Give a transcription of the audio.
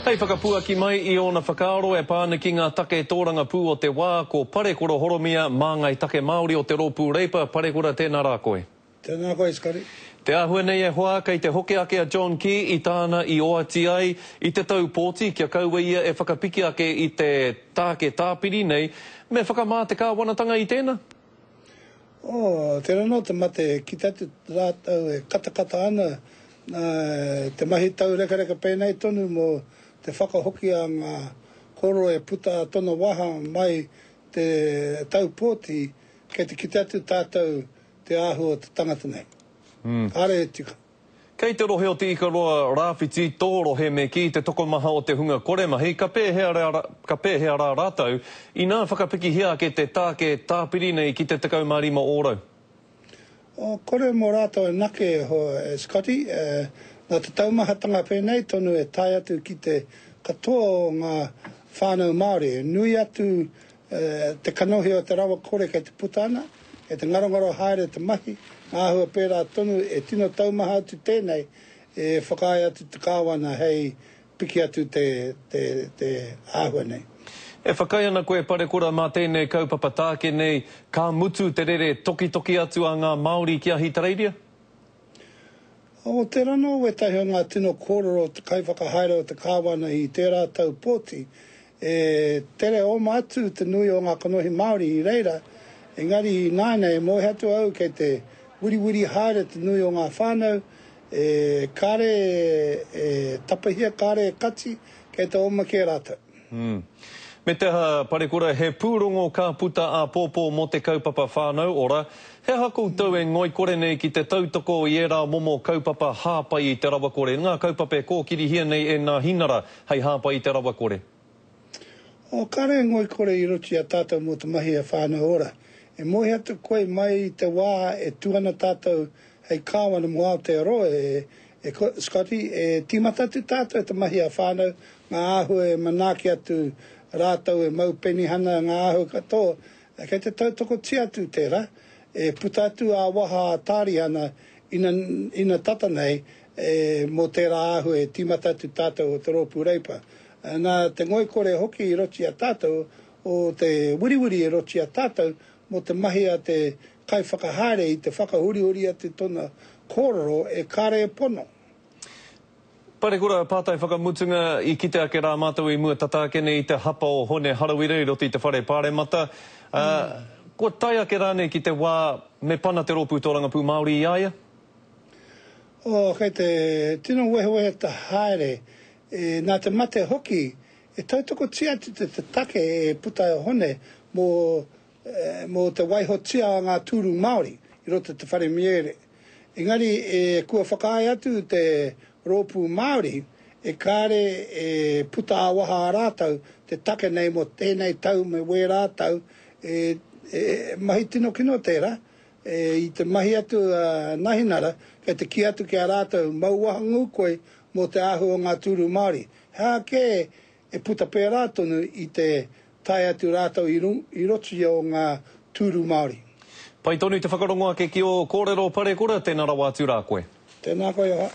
Hei whakapuaki mai i ōna whakaaro e pā ana ki ngā take tōrangapū o te wā, ko Parekura Horomia, māngai take Māori o te Rōpū Reipa. Parekura, tēnā rā koe. Tēnā koe, Scotty. Te āhua nei e hoa, kei te hoke ake a John Key i tāna i oati ai i te tau pōti kia kaua ia e whakapiki ake i te tāke tāpiri nei, me whakamā te kāwanatanga i tēnā? Oh, tērā anō te mate e kite atu rātou e katakata ana te mahi taurekareka pēnei tonu mō te whakahoki a ngā kōrero e puta tona waha mai te tau pōti, kei te kite atu tātou te āhua o te tangata nei. Kāre e tika. Kei te rohe o Te Ikaroa Rāwhiti tō rohe me kī te tokomaha o te hunga koremahi, ka pēhea ka pēhea rā rātou inā whakapikihia ake te tāke tāpiri nei ki te 15 ōrau? O, kore mō rātou anake e hoa, e Scotty, nā te taumahatanga pēnei tonu e tae atu ki te katoa o ngā whānau Māori. Nui atu Te kanohi o te rawa kore kei te puta ana, kei te ngarongaro haere te mahi, ngā āhua pērā tonu e tino taumaha atu tēnei e whakaae atu te Kāwana hei piki atu te, te, te āhua nei. E whakaae ana koe Parekura mā tēnei kaupapa tāke nei ka mutu te rere tokitoki atu a ngā Māori ki Ahitereiria? O tērā anō wētahi o ngā tino kōrero o te kaiwhakahaere o te Kāwana i tērā tau pōti, e tere oma atu te nui o ngā kanohi Māori i reira, engari ināianei e moe atu au kei te wiriwiri haere te nui o ngā whānau, e kāre e tapahia, kāre e kati, kei te oma kē rātou. Me te aha, Parekura, he pūrongo ka puta āpōpō mō te kaupapa Whānau Ora. He aha koutou e ngoikore nei ki te tautoko i ērā momo kaupapa hāpai i te rawakore, ngā kaupapa e kōkirihia nei e Nāhinara hei hāpai i te rawakore? Oh, kāre e ngoikore i roto i a tātou mō te mahi a Whānau Ora. E moe atu koe mai i te wā e tū ana tātou hei kāwana mō Aotearoa, e, e Scotty, e tīmata atu tātou te mahi a whānau, ngā āhua e manaaki atu rātou e mau penihana, ngā āhua katoa, kei te tautokotia atu tērā, e puta atu ā-waha ā-tārihana ina, ina tata nei, e, mō tērā āhua e tīmata atu tātou o te Rōpū Reipa. Nā te ngoikore hoki i roto i a tātou, o te wiriwiri i roto i a tātou, mō te mahi a te kaiwhakahaere i te whakahurihuri atu tona kōrero e kare e pono. Parekura, pātai whakamutunga, i kite ake rā mātou i mua tata ake nei i te hapa o Hone Harawira i roto i te whare paremata, ā, kua tae ake rānei ki te wā me pana te Rōpū Tōrangapū Māori i a ia? Oh, kei te tino wehewehe te haere, e, nā te mate hoki, e tautokotia atu te te take e puta e Hone mō mō te waihotia a ngā tūru Māori i roto i te whare miere. Engari e kua whakaae atu te rōpū Māori e kāre e puta ā-waha a rātou te take nei mō tēnei tau me wērā tau, e, e, mahi tino kino tērā, e, i te mahi atu a Nahinara kei te kī atu ki a rātou mau wahangū koe mō te āhua o ngā tūru Māori. He aha kē e puta pērā tonu i te Tae atu rātou i roto ia o ngā tūru Māori. Pai tonu te whakarongo ake ki ō kōrero parekura, tēnā rawa atu rā koe. Tēnā koe e hoa.